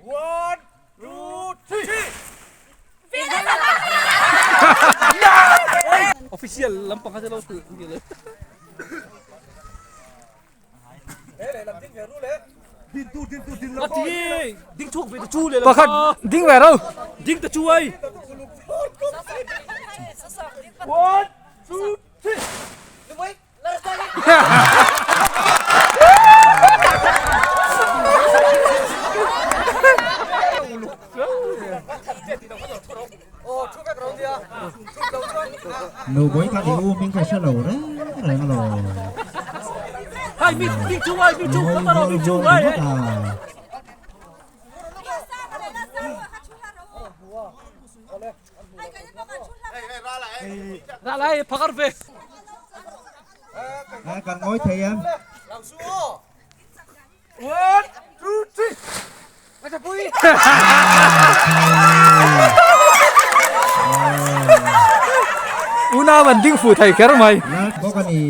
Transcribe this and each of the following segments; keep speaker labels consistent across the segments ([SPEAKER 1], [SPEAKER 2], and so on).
[SPEAKER 1] One, two, three.
[SPEAKER 2] Official lampang kha lo ti ti le. Ding chhuak ve ta chu le.
[SPEAKER 3] Pakhat ding ve ro.
[SPEAKER 2] Ding ta chu ai.
[SPEAKER 1] One, two, three.
[SPEAKER 4] Nu boi kha i u hming ka hre lo reng reng a lo.
[SPEAKER 2] Hai mi ding chu ai mi chu
[SPEAKER 4] Ngawi
[SPEAKER 2] ka ta ro mi chu
[SPEAKER 4] ngawi
[SPEAKER 2] ai.
[SPEAKER 4] ringawt a.
[SPEAKER 2] Ra lai phakar ve.
[SPEAKER 4] À, kan ngawi thei em.
[SPEAKER 1] One, two, three.
[SPEAKER 3] Unau an ding fuh thei kher mai.
[SPEAKER 4] Lal bawk a ni.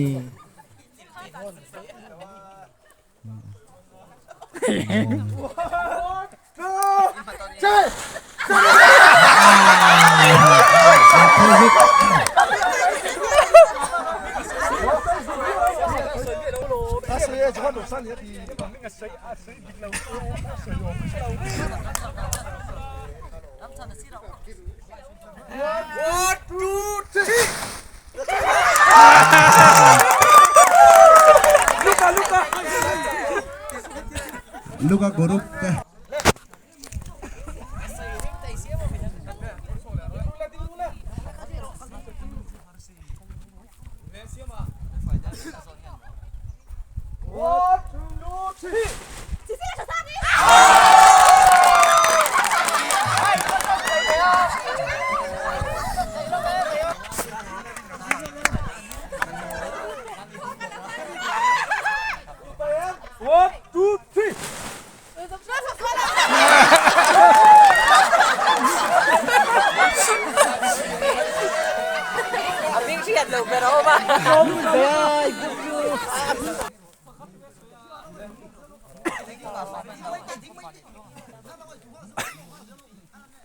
[SPEAKER 1] One, two, three.
[SPEAKER 2] Luka Luka.
[SPEAKER 4] Luka group te.
[SPEAKER 1] One, two, three. One, two, three.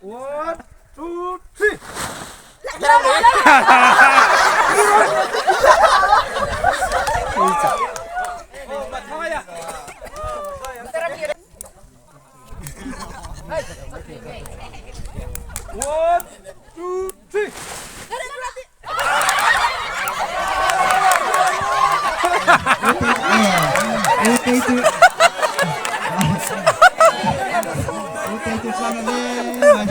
[SPEAKER 1] One, two, three. One, two, three.
[SPEAKER 4] U tei chu U tei chu sang a leng mai.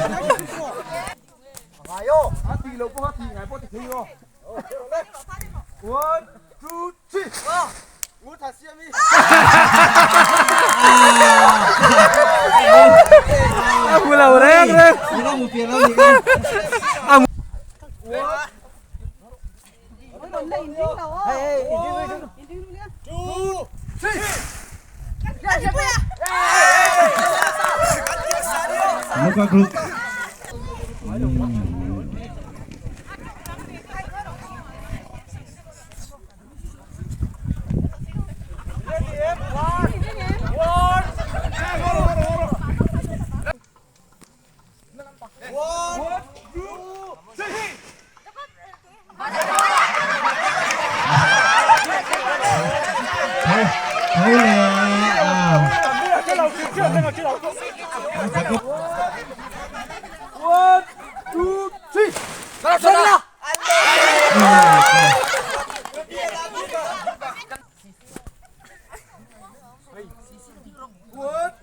[SPEAKER 1] One, two, three.
[SPEAKER 3] A hmu lo reng reng.
[SPEAKER 4] Min lo hmu pian lo ni kha.
[SPEAKER 1] Two, three.
[SPEAKER 4] Luka group.
[SPEAKER 1] One, two, three.
[SPEAKER 4] Tho tho le à.
[SPEAKER 1] One,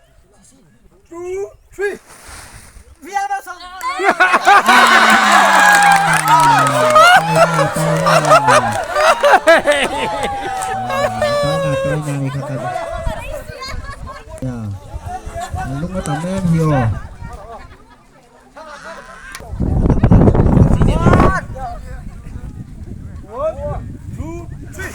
[SPEAKER 1] two, three. One, two, three.
[SPEAKER 4] Tôi na tôi na ni kha ta. Lung a tam em hi aw.
[SPEAKER 1] One, two, three.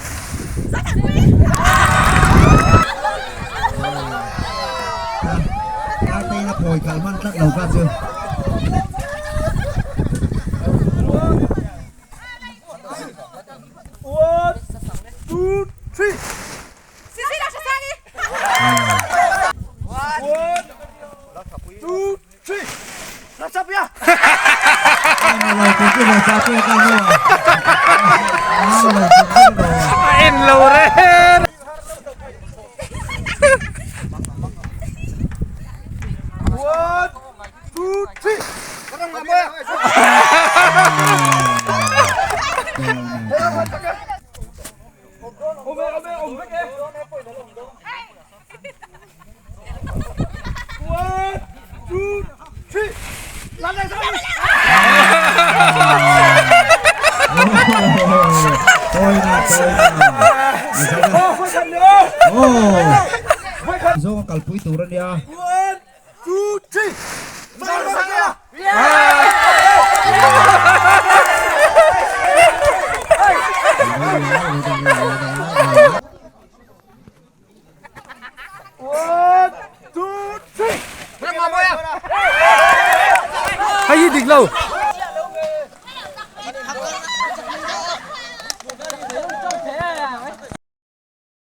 [SPEAKER 4] Ta tei na phawi kal hman tlat lo kha chu.
[SPEAKER 1] One,
[SPEAKER 3] A en lo reng.
[SPEAKER 1] One, two, three. One, two, three.
[SPEAKER 4] Zawng a kalpui tur a nia.
[SPEAKER 1] One, two, three. One, two, three.
[SPEAKER 3] Hei hi dik lo.